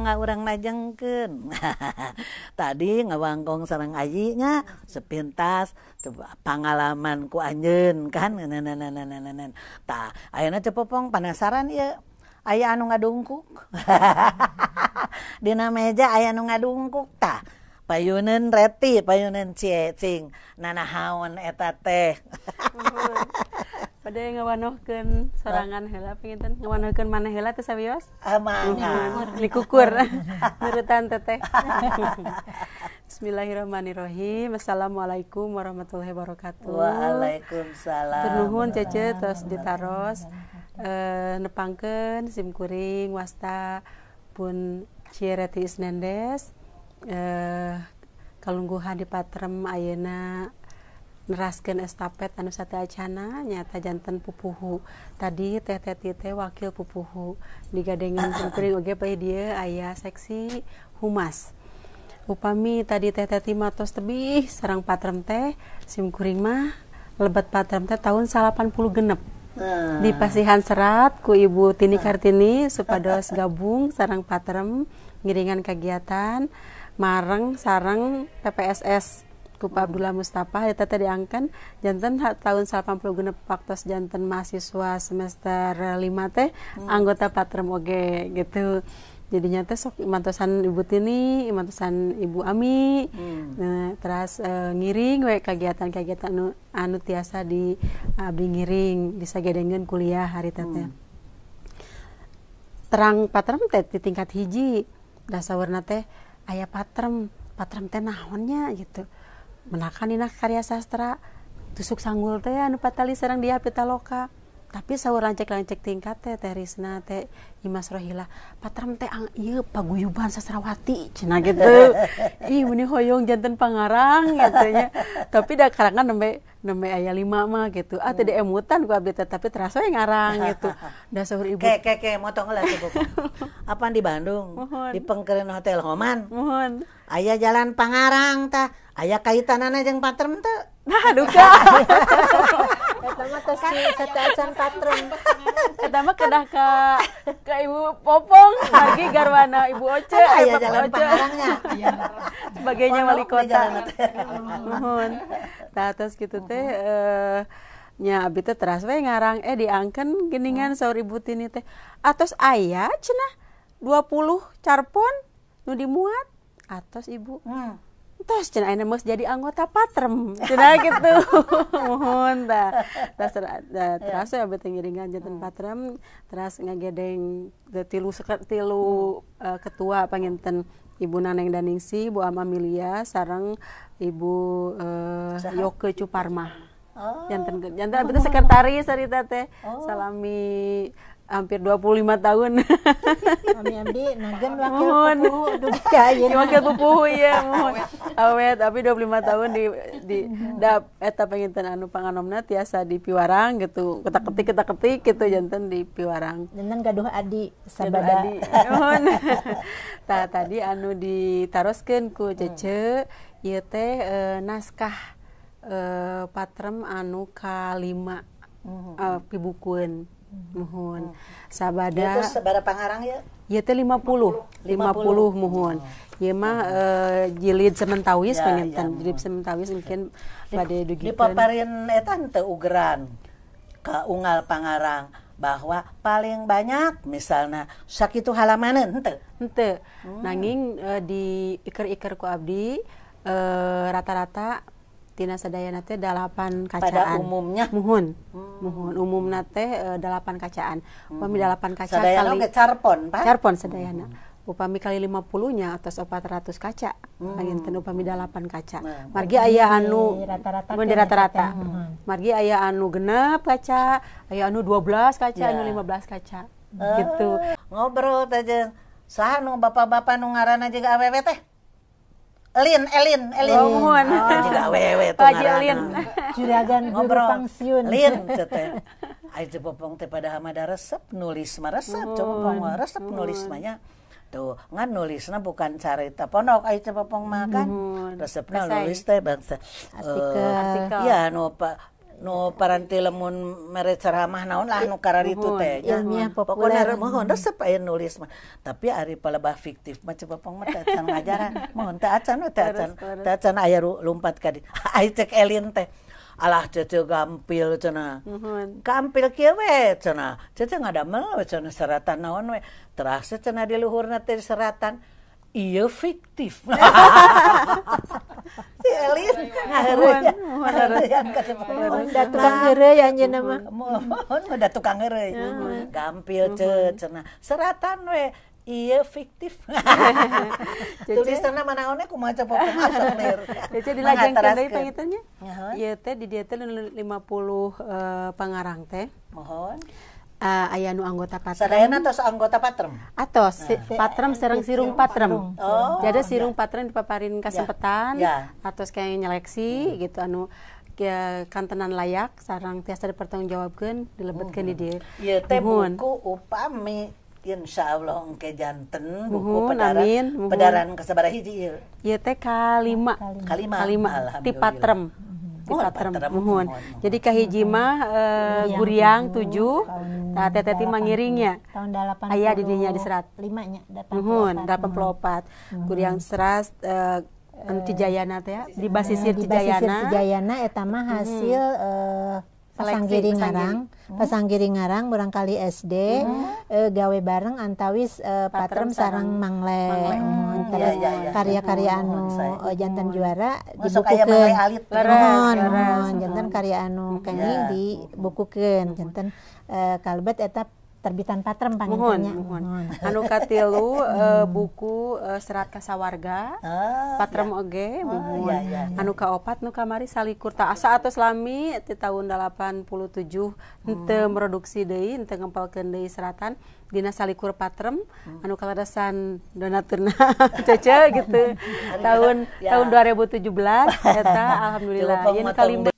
Mangga urang lajengkeun. Tadi ngawangkong sareng Ayi nya sepintas pangalaman ku anjeun kan. Nah, tah, ayeuna Ceu Popong penasaran ieu. Aya anu ngadungkuk. Dina meja aya anu ngadungkuk tah. Payuneun Reti, payuneun cing. Nanahaon eta teh? Pada ngawanohkeun sorangan heula, panginten ngawanohkeun maneh heula teh sawios? Ah, mangga. Likukur. Nurutan Teteh. Bismillahirrahmanirrahim. Assalamualaikum warahmatullahi wabarakatuh. Waalaikumsalam. Nuhun, Cece, tos ditaros nepangkeun sim kuring wasta pun Cireti Isnendes, kalungguhan di patrem, ayeuna neraskeun estafet anu sateuacana, nyaeta janten pupuhu. Tadi Teh Teti teh wakil pupuhu, digadengan sim kuring oge palih dieu aya seksi humas. Upami tadi Teh Teti matos tebih sareng patrem teh, sim kuring mah lebet patrem teh tahun 86. Di pasihan serat ku Ibu Tini Kartini supados gabung sareng patrem ngiringan kegiatan mareng sareng PPSS ku Pak Abdullah Mustafa eta teh diangken janten tahun 86 waktos janten mahasiswa semester 5 teh anggota patrem oge gitu. Jadinya teh sok mantosan Ibu Tini, mantosan Ibu Ami. Nah, terus ngiring we kegiatan-kegiatan anu tiasa di abdi ngiring disagedengeun kuliah hari teh. Terang patrem teh di tingkat hiji dasawarna teh aya patrem, patrem teh naonnya gitu. Menakan dina karya sastra Tusuk Sanggul teh anu patali sareng Dia Pitaloka. Tapi saur lancek-lancek tingkat teh, Teh Risna, Teh Imas Rohila, patrem teh ieu paguyuban sastrawati cenah gitu. Ih, meni hoyong janten pangarang gitu nya. Tapi da karangan nembe nembe aya 5 mah gitu. Ah, teu emutan ku abdi teh, tapi terasa we ngarang gitu. Da saur ibu Ke ke ke motong heula cukup. Apaan di Bandung? Muhun. Di pengkereun Hotel Homan. Muhun. Aya Jalan Pangarang tah. Aya kaitanana jeung patrem teu? Nah, duka. Eta mah tos di sateuacan patrem. Eta mah kedah ka Ibu Popong, margi garwana Ibu Oce, Aya Bapak Jalan Oce. Pangarangnya. Sebagainya wali Pondok di kota. jalan teh. Muhun. Tah, terus gitu teh nya abi teh teras we ngarang, diangken geuningan saur Ibu Tini teh. Atos aya cenah 20 carpon nu dimuat. Atos, Ibu. Tos cenah, ayeuna geus jadi anggota patrem cenah gitu. Muhun tah. Tah, teras we abdi teh ngiringan janten patrem, teras ngagedeng tilu tilu ketua panginten, Ibu Naneng Daningsih, Ibu Amamilia, sareng Ibu Yoke Cuparmah. Oh. Janten janten abdi teh sekretaris harita teh. Salami hampir 25 tahun. Kami abdi nagen wakil Muhun. pupuhu dugi ka ayeuna. Wakil pupuhu ya, muhun. Awet, tapi 25 tahun di da eta panginten anu panganomna tiasa di piwarang gitu. Ketak-ketik ketak-ketik gitu janten di piwarang. Janten gaduh adi Gaduh sabada. Adi. Muhun. Tah, tadi anu ditaroskeun ku Cece ieu teh naskah patrem anu kalima pibukueun. Muhun. Sabada Itu sabaraha pangarang ya? Ieu teh 50, 50, muhun. Ieu mah jilid sementawis panginten, jilid sementawis mungkin bade dugikeun. Dipaparin eta teu ugeran ka unggal pangarang bahwa paling banyak misalnya sakitu halamaneun henteu? Henteu. Nanging di iker-iker ku abdi rata-rata tina sadayana teh 8 Pada kacaan. Umumnya. Muhun. Muhun umumna teh 8 kacaan. Upami 8 kaca Sadayana kali oge carpon, Pak? Carpon sadayana. Upami kali 50 nya atos 400 kaca. Panginten upami 8 kaca. Nah, Margi aya anu rata-rata mun di keneh rata-rata. teh. Margi aya anu 6 kaca, aya anu 12 kaca, anu 15 kaca. Gitu. Ngobrol teh jeung saha nu bapak-bapak nu ngaranna jiga awewe teh? Elin, Elin, Elin. Oh, muhun. Oh, jiga awewe tuh Pak Haji ngaranna. Elin. Juragan guru Ngobrol. pangsiun. Lin teh teh. Ai Ceu Popong teh padahal mah da resep nulis mah, resep Ceu Popong mah resep nulis mah nya. Tuh, ngan nulisna bukan carita pondok ai Ceu Popong mah kan. Muhun. Resepna Esai. nulis teh bangsa Artikel. Artikel. Iya, nu Nu paranti lamun mere ceramah naon lah nu kararitu teh nya. Ilmiah Pokona populer. Mohon resep aya nulis mah. Tapi ari palebah fiktif mah Cepopong mah teu acan ngajaran. Mohon teu acan we, teu acan. Teu acan aya lumpat ka di. Ai cek Elin teh. Alah, Cece gampil cenah. Muhun. Gampil kieu we cenah. Cece ngadamel we cenah seratan naon we. Terasa cenah di luhurna teh seratan. Ieu fiktif. Si Elin ngaheureuy. Ngaheureuyan ka Cepopong. Da tukang heureuy anjeunna mah. Mohon udah tukang heureuy. Gampil ce cenah. Seratan we. Ieu fiktif. Tulisanna manaonnya kumaha Cepopong asa lir. Cece dilajengkeun deui panginten nya. Muhun. Ieu teh di dieu teh 50 pangarang teh. Mohon. Aya nu anggota patrem. Sadayana tos anggota patrem. Atos patrem sareng sirung patrem. Oh, Jadi sirung patrem dipaparin kasempetan atos kayak nyeleksi gitu anu kantenan layak sareng tiasa dipertanggungjawabkeun dilebetkeun di dieu. Ieu teh Muhun. buku upami insya Allah engke janten buku Muhun, pedaran amin, muhun. Pedaran kasabaraha hiji ieu? Ieu teh kalima. Kalima. Kalima ti Alhamdulillah. patrem. Ti Muhun, patrem, patrem, muhun. muhun, muhun. Jadi kahiji mah Guriang 7, tah Teh Teti mangiringnya. Tahun 80. Aya di dinya diserat. Lima nya, 84. Muhun, 84. Guriang serat anu Cijayana teh ya, di basisir Di basisir Cijayana. Cijayana eta mah hasil Seleksi, pasanggiri ngarang, pasanggiri ngarang murangkali SD, gawe bareng antawis patrem Patrem sareng Mangle. Mangle. Muhun. Terus Iya. karya-karya anu Muhun, saya. janten juara Masuk aya dibukukeun. Mangle alit. Leres, Muhun, leres. muhun. Janten karya anu kenging dibukukeun, janten kalebet eta terbitan patrem Muhun, panginten nya. muhun. Anu katilu buku Serat Kasawarga. Ah, Patrem oge, muhun. iya. Anu kaopat nu kamari salikur ta asa atos lami ti tahun 87 henteu produksi deui, henteu ngempelkeun deui seratan dina salikur patrem anu kaleresan donaturna Cece gitu tahun tahun 2017 eta alhamdulillah Coba ieu nu motong kalima.